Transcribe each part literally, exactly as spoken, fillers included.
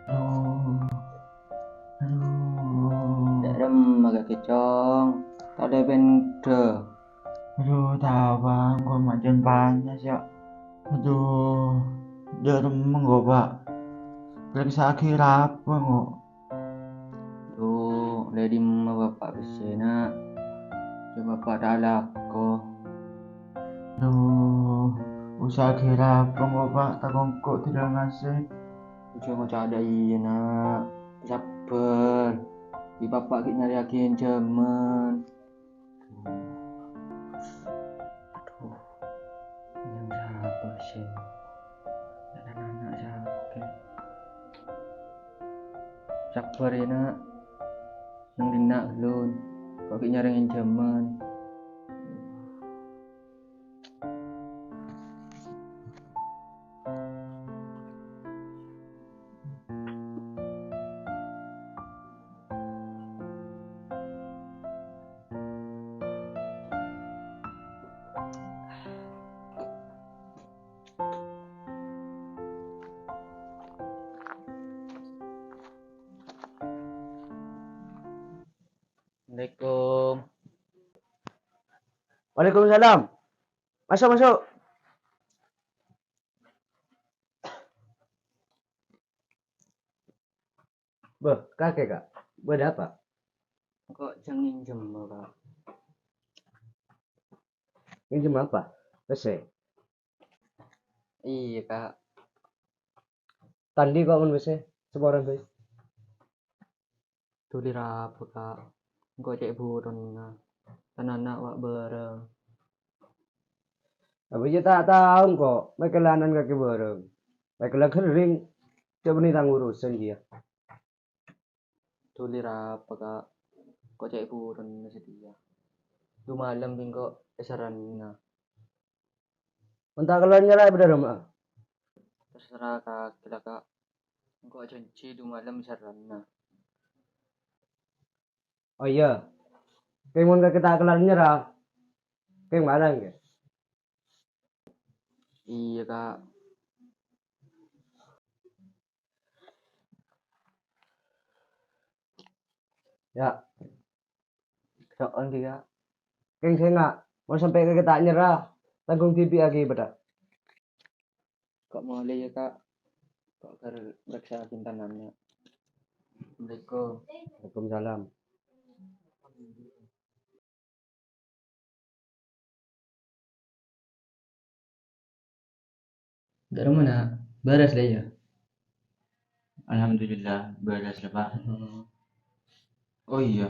Aduh. Aduh. Dâ' remma kakè, Cong. Ta' ollè pèndhâ. Aduh, tao, Bang. Engko' majân bânnya', ya. Aduh, dâ' remma engko', Pa'. Parèksa'aghi arapa engko'? Dhu, ollè dimma Bapa' pèssèna? Jhâ' Bapa' ta' alako. Dhu, usaha ghârâ apa engko', Pa'? Ta' kongko' dhâddhi ngase. Jhâ' ngoca' dâ' iyâ, Na'. Sabbhâr. Bi' Bapa' ghi' nyarèyaghi ènjhâmân. Aduh. Aduh. Ènjhâm sapa sè? Ana'-ana' sakè'. Sabbhâr, yâ, Na'. Neng dinna' ghâllu. Ko' ghi' nyarè ènjhâmân. Assalamualaikum. Waalaikumsalam. Masuk, masuk. Bâh, kakè, Ka'. Bâdâ apa? Ko' jhâ' ngènjhâm, Ka'. Ngènjhâm apa? Pèssè? Iyâ, Ka'. Ta' andi' ko' mon pèssè, saporana bhâi. Dhuli arapa, Ka'? Engko' cè' buron, na. Tan ana' wa' bârâng. Abâ' iyâ ta' tao engko', mèkkèl ana'na kakè bârâng. Mèkkèl ghâring, cè' bânnè tang urusan kèya. Dhuli arapa, Ka'? Ko' cè' buron satèya. Dhu malem bi' engko' èsarana. Mon ta' kellar nyerra bâdâ rèmma'a? Terserah kakè la, Ka'. Engko' ajhânjhi dhu malem èsarana. Oh iyâ. Kèng mon kakè ta' kellar nyerra, kèng malem, kè? Iyâ, Ka'. Yâ. So'on, Ka'. Kèng sènga', mon sampè' kakè ta' nyerra, tangghung dhibi' akibatta. Ko' molè, yâ, Ka'. Ko' ghâr parèksa bintang ana'. Assalamualaikum. Waalaikumsalam. Dâ' remma, Na'? Bârâs la, iyâ? Alhamdulillah, bârâs la, Pa'. Hmm. Oh iyâ,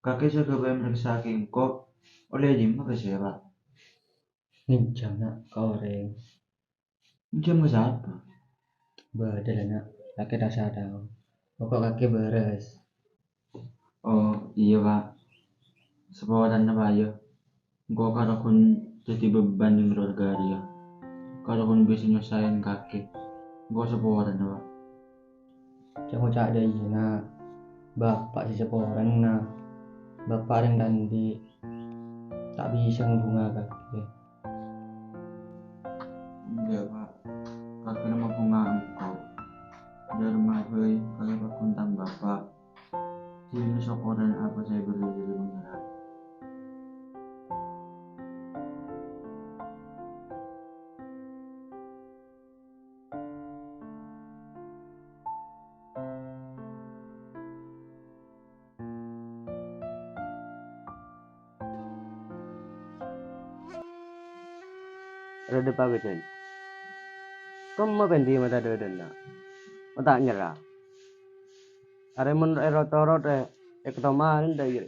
kakè sè ghâbây marèksa engko' ollè dimma pèssè, Pa'? Ngènjhâm, Na', ka orèng. Ngènjhâm ka sapa? Bâdâ la, Na'. Kakè ta' osa tao. Pokok kakè bârâs. Oh, iyâ, Pa'. Saporana, Pa', yâ. Engko' karo ghun dhâddhi beban neng keluarga rèya. Karo ghun bisa nyosaèn kakè. Engko' saporana, Pa'. Jhâ' ngoca' dâ' iyâ, Na'. Bapa' sè saporana. Bapa' rèng ta' andi'. Ta' bisa ngebhunga kakè. Enjâ', Pa'. Kakè mabhunga engko'. Dâ' remma bhâi kakè paggun tang bapa'. Dhina sokoran apa sè èberri' dhâri Pangèran. Rèdhâ pagghâdhân. Kemma pendhi mata dâdâna? Mata nyerra. Arè mon èrot-torot è, èkatoman dâ' iyâ.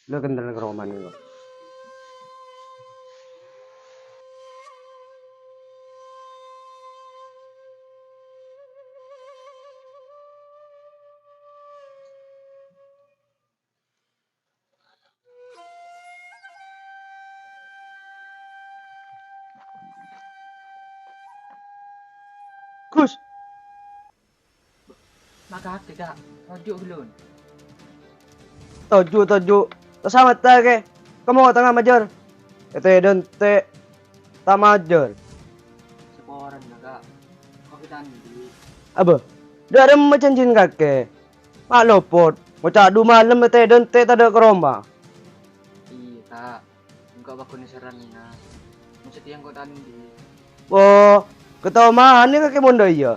Lho kentel ka romana, lho. Gus. Makakè, Ka'. Toju' ghâllu. Toju', toju'. Ta' sametta, kè. Kamu tengah majâr. Ètè dântè'. Ta' majâr. Sepor Abâ, dâ' remma jhânjhina kakè? Ma' lopot, ngoca' du malem ètè-, dântè' tadâ' ka roma. Iyâ, Ka'. Engko' bâguna serrana. Maksudnya engko' tandhi. Wo, ketomanen kakè mondhâ iyâ.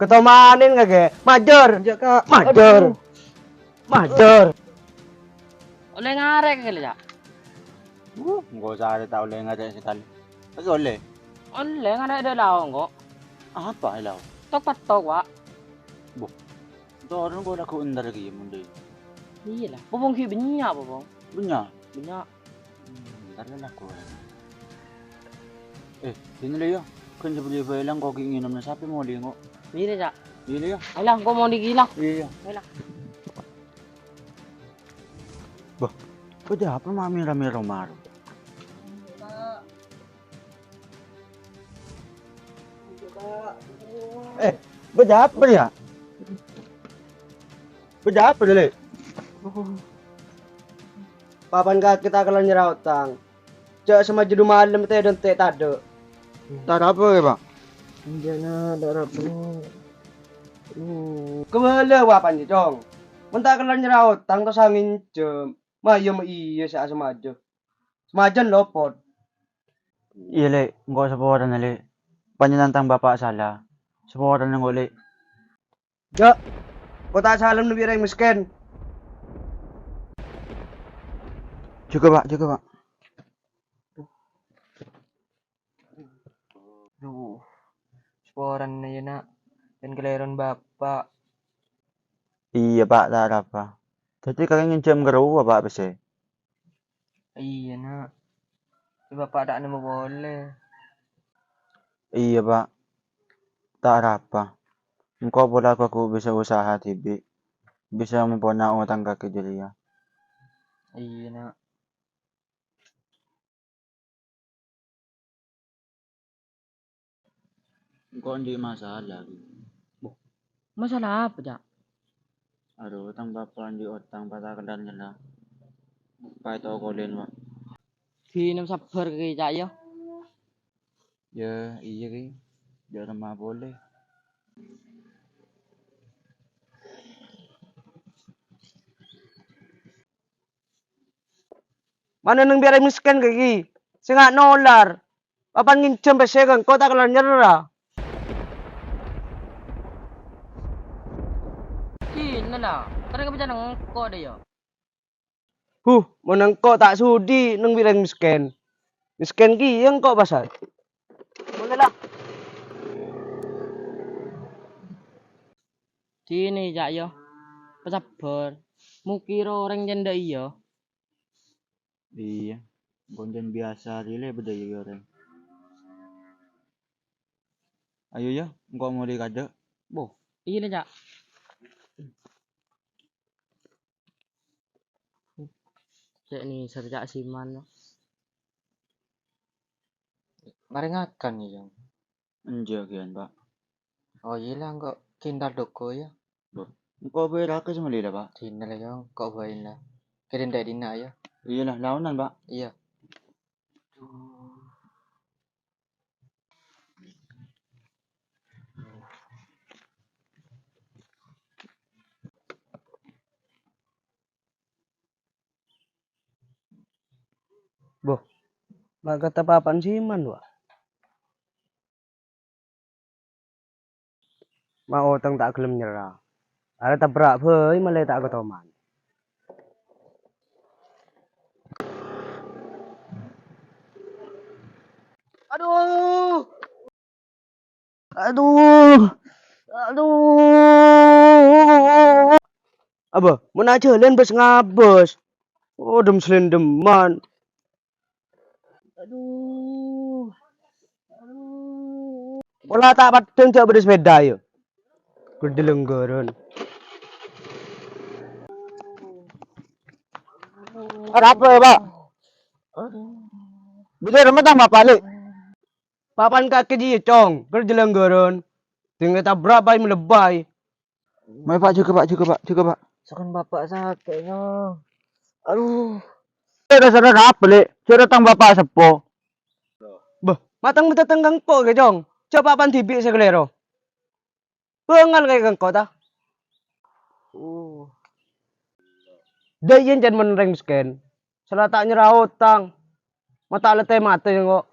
Ketomanen kakè. Majâr. Enjâ', Ka'. Majâr. Aduh. Majâr. Ollè ngarè' kakè, Ca'? Uh, engko' sarè ta' ollè ngarè' sakalè. Lagi ollè? Ollè ngarè' dâ' lao' engko'. Apa è lao'? Tok-pattok, Wa'. Boh. Torong kok lagu entar lagi ya, mondhâ. Iyâ la. Popong ghi' bânnya', Popong. Bânnya'? Bânnya'. Hmm, entar la lagu. Eh, sini le ya. Kan sebelum bâ'na engko' ghi' ngènom sapè molè engko'. Iyâ la, Ca'. Iyâ la ya. Ayo la, engko' molè ghi' la. Iyâ, iyâ. Ayo la. Boh, kok jâ' apa ma' mèra-mèra maro? Eh, bâjâ apa ya? Bâjâ apa, Lè'? Papan kakè ta' kèra nyerra otang. Jâ' samajâ du malem tè-, dântè' tadâ'. Ta' arapa, ya, Pa'? Enjâ', Na', ta' arapa. Uh. Kabâlâ, wa, panjhâ, Cong. Mon ta' kèra nyerra otang, tosa ngènjhâm. Mayem iyâ sè asamajâ. Samajân lopot. Iyâ, Lè', engko' saporana, Lè'. Panjhennengngan tang bapa' sala. Saporana engko', Lè'. Jâ', engko' ta' salem neng bi' rèng mèskèn. Jâgâ, Pa', jâgâ, Pa'. Duh, saporana, yâ, Na'. Jhân kalèron bapa'. Iyâ, Pa', ta' arapa. Dhâddhi kakè ngènjhâm ka rowa, Pa', pèssè? Iyâ, Na'. Bapa' ta' nemmo polè. Iyâ, Pa'. Ta' arapa. Engko' pola ghu bisa usaha dhibi'. Bisa mompona otang kakè jârèya. Iyâ, Na'. Engko' andi' masalah, Ki. Boh, masalah apa, Ca'? Adu, tang bapa' andi' otang pas ta' kellar nyerra. Pas ètokolè, Pa'. Dinah sabbhâr, Ki, Ca', yâ. Yâ, iyâ, Ki. Jâ' remma polè. Mano neng bi' rèng mèskèn kakè, sènga' nolar. Papan ngènjhâm pèssè ka engko' ta' kellar nyerra. Dinah la, karè ka bâjâna engko' dâ' iyâ. Huh, mon engko' ta' sudi neng bi' rèng mèskèn. Mèskèn kèya engko' pasal. Molè la. Dinah, Ca', yâ. Pasabbhâr. Mokèr orèng jâ' dâ' iyâ. Iyâ, ghun jân biyasa rèya bâdâ iyâ orèng. Ayo, yâ, engko' molè kajâ'. Boh, iyâ la, Ca'. Cè' nèser, Ca', Siman. Marè ngakan, yâ, Jâng. Enjâ' kèyan, Pa'. Oh, iyâ la, engko' kèntal dhuggu, yâ. Bo, engko' bhâi rakes malè la, Pa'. Dinah la, yâ, engko' bhâi la. Kèdhing dâ' dinna', yâ. Iyâ la, laonan, Pa'. Iyâ. Bo, ma' kata papan Siman, wa. Ma' otang ta' gelem nyerra. Arè tabrak bhâi malè ta' katoman. Aduh! Aduh. Aduh. Abâ, mon ajhâlân bâs ngabâs. Oh, dem-selendemman. Aduh. Aduh. Pola ta' peddhâng jâ' bâdâ sepèda, yâ. Gede lenggaran. Arapa, yâ, Pa'? Aduh. Bilâ remma tang bapa', Lè'? Papan kakè jiyâ, Cong, ghâr jâlângghârân. Ding ètabrak bhâi malebbhâi. Mayu, Pa', jâgâ, Pa', jâgâ, Pa', jâgâ, Pa'. Sokan bapa' sakè', Cong. Aduh. Dâ'-sadâ' apa, Lè'? Jârèya tang bapa' seppo. Bâh, mateng bâdâ tengkengko' kè, Cong. Jhâ' pa' pan dhibi' sè kalèro. Bângal ka engko', ta? Oh. Dâ' iyâ ca'na mon orèng mèskèn. Sala ta' nyerra otang. Ma' ta' lètè matè engko'.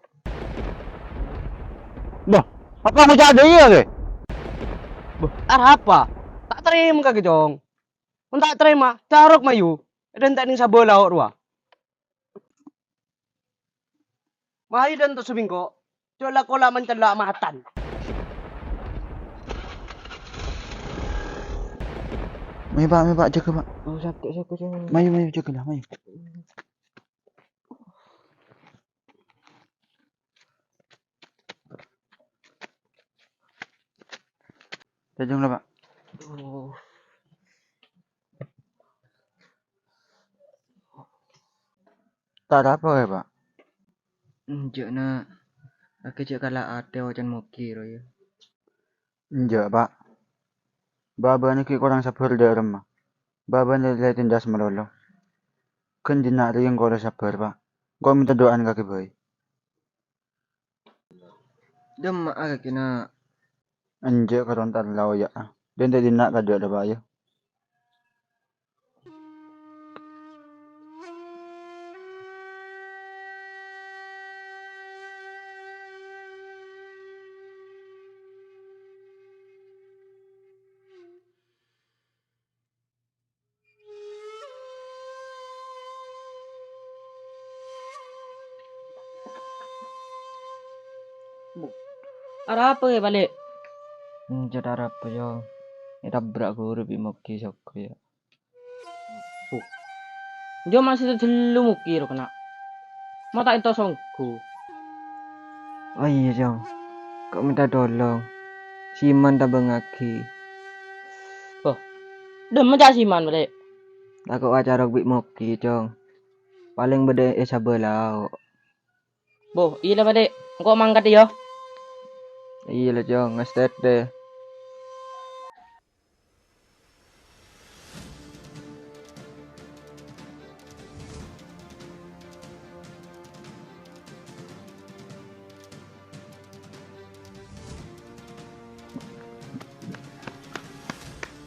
Bâh, apa ngoca' dâ' iyâ, Kè? Bâh, arapa? Ta' tarèma kakè, Cong. Mon ta' tarèma, carok mayu. Èdhântè' neng sabâlâ rowa. Mayu dântong sabingko', jhâ' la-kola mencella' matan. Mayu, Pak, mayu, Pak, jâgâ, Pak. Oh, sakè', sakè', sakè'. Mayu, mayu, jâgâlah, mayu. Jhâjhâng la, Pak. Oh. Ta' arapa, yâ, Pak? Enjâ', Na'. Kakè jhâ' kala' atè oca'na Mogi, ro, yâ. Enjâ', Pak. Bâbâna ghi' korang sabbhâr dâ' remma. Bâbâna la ètindas malolo. Ghân dinna' rèya engko' la sabbhâr, Pak. Engko' mènta du'ana kakè bhâi. Dâ' emma'a kakè, Na'? Enjâ' karontar la oya'a. Dântè' dinna' kadâ' la, Pak, yâ. Arapa, yâ, Bâli'? Enjâ' arapa, Cong. Ètabrak ghuru bi' Mogi sogghâ, yâ. Huh. Jhâ' ma' sè tadhellu Mogi ro kèna'. Ma' ta' èntos ongghu. Oh iyâ, Cong. Ko' mènta tolong. Siman tabângngaghi. Bâh. Dâ' emma ca' Siman, Bâli'? Tako' acarok bi' Mogi, Cong. Palèng bâdâ è sabâlâ. Bâh, iyâ la, Bâli'. Engko' mangkat, yâ. Iyâ la, Cong. Ngastètè.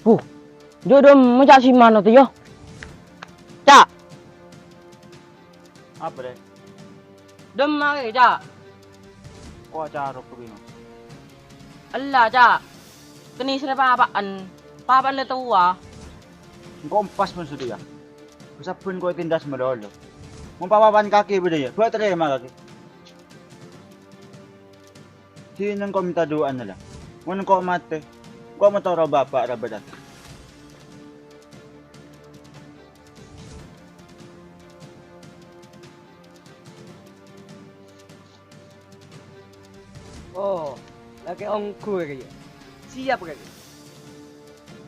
Huh, jhâ' dâ' emma ca' Siman tèya. Ca'. Apa, Dek? Dâ' emma kè, Ca'? Ko' acarok kè bingung. Ella, Ca'. Kènè' sè papa'an. Papa'an la towa. Engko' empas mon satèya. Sabbhân ko' ètindas malolo. Mon papa'an kakè bâdâ, yâ, bâ' tarèma kakè. Dhinèng ko' mènta du'ana la. Mon ko' matè, ko' matoro' bapa' ra bâdâ. Oh, lakè ongghu kèya. Siap kèya.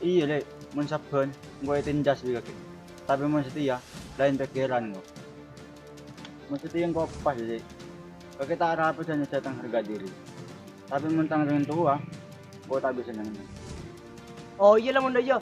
Iyâ, Lè', mon sabbhân engko' ètindas bi' kakè. Tapè mon satèya, laèn pèkkèran engko'. Mon satèya engko' pas, Lè'. Kakè ta' arapa jhâ' nyajhâ' tang harga diri. Tapè mon tang rèng towa, engko' ta' bisa nèng-ennèng. Oh, iyâ la, mon dâ' iyâ.